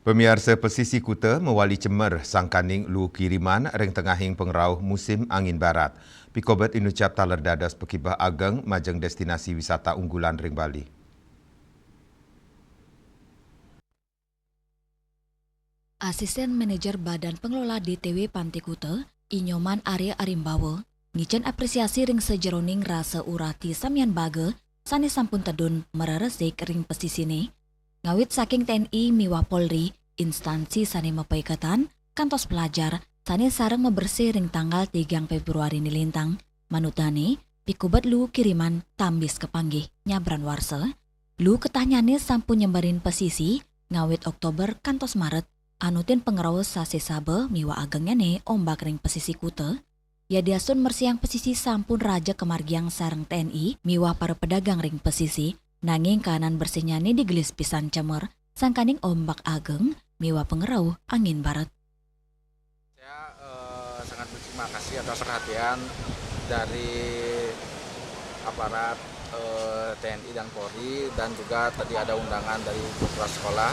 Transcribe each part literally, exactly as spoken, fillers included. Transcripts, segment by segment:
Pamiarsa, pesisi kuta mawali cemer sangkaning luu kiriman ring tengahing pangrauh musim angin barat. Pikobet inucap taler dados pakibeh ageng majeng destinasi wisata unggulan ring Bali. Asisten Manajer Badan Pengelola D T W Pantai Kuta, I Nyoman Arya Arimbawa, ngicen apresiasi ring sajeroning rasa urati samian baga sane sampun tedun mareresik ring pesisine, ngawit saking T N I miwah Polri, instansi sane mapaiketan, kantos pelajar sane sareng mabersih ring tanggal tigang Februari nilintang, manut dane, pikobet luu kiriman tambis kapanggih nyabran warsa. Luu ketahnyane sampun nyemberin pesisi ngawit Oktober kantos Maret, anutin pangrauh sasisaba miwah agengnyane ombak ring pesisi kuta. Yadiastun mersihang pesisi sampun raja kamargiang sareng T N I miwah para pedagang ring pesisi, nanging kaanan bersihnyane digelis pisan cemer, sangkaning ombak ageng miwah pangrauh angin barat. Saya, eh, sangat berterima kasih atas perhatian dari aparat, eh, T N I dan Polri, dan juga tadi ada undangan dari kepala sekolah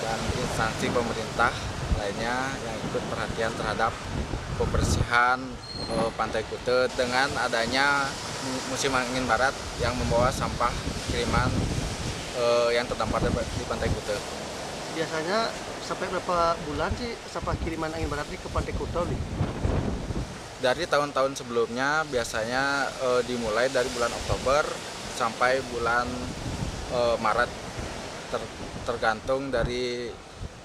dan instansi pemerintah lainnya yang ikut perhatian terhadap pembersihan, eh, Pantai Kuta dengan adanya mu-, musim angin barat yang membawa sampah kiriman, eh, yang terdampar di, di Pantai Kuta. Biasanya sampai berapa bulan sih sampah kiriman angin barat ini ke Pantai Kuta nih? Dari tahun-tahun sebelumnya biasanya, eh, dimulai dari bulan Oktober sampai bulan, eh, Maret, ter-, tergantung dari,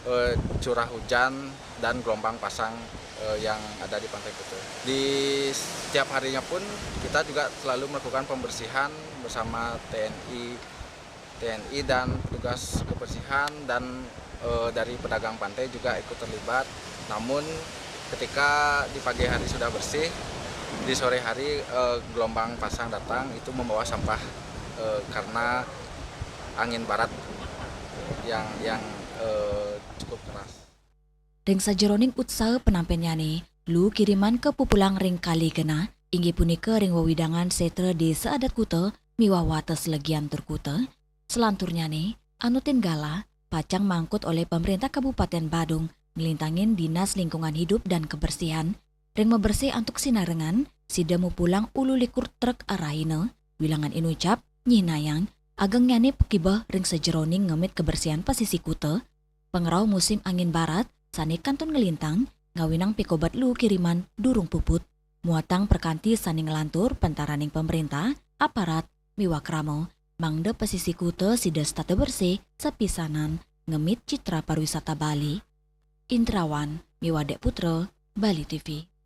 eh, curah hujan dan gelombang pasang, eh, yang ada di Pantai Kuta. Di setiap harinya pun kita juga selalu melakukan pembersihan bersama T N I, T N I dan petugas kebersihan dan, eh, dari pedagang pantai juga ikut terlibat. Namun ketika di pagi hari sudah bersih, di sore hari, eh, gelombang pasang datang itu membawa sampah, eh, karena angin barat yang, yang, eh, cukup keras. Ring sajeroning utsaha penampinyane, luu kiriman kapupulang ring Kali Genah, inggih punika ring wewidangan setra Desa Adat Kuta miwah wates legian tur kuta. Selanturnyane, anutin galah, pacang mangkut olih Pemerintah Kabupaten Badung, nglintangin Dinas Lingkungan Hidup dan Kebersihan, ring mabersih antuk sinarengan, sida mupulang ulu likur trek arahina, wilangan inucap, nyihnayang, agengnyane pakibeh ring sajeroning ngemit kebersihan pesisi kuta, pangrauh musim angin barat, sane kantun nglintang, ngawinang pikobet luu kiriman durung puput, muatang prakanti sane nglantur pantaraning pemerintah, aparat, miwah krama, mangda pesisi kuta sida setata bersih, sapisanan, ngemit citra pariwisata Bali. Indrawan miwah Dek Putra, Bali T V.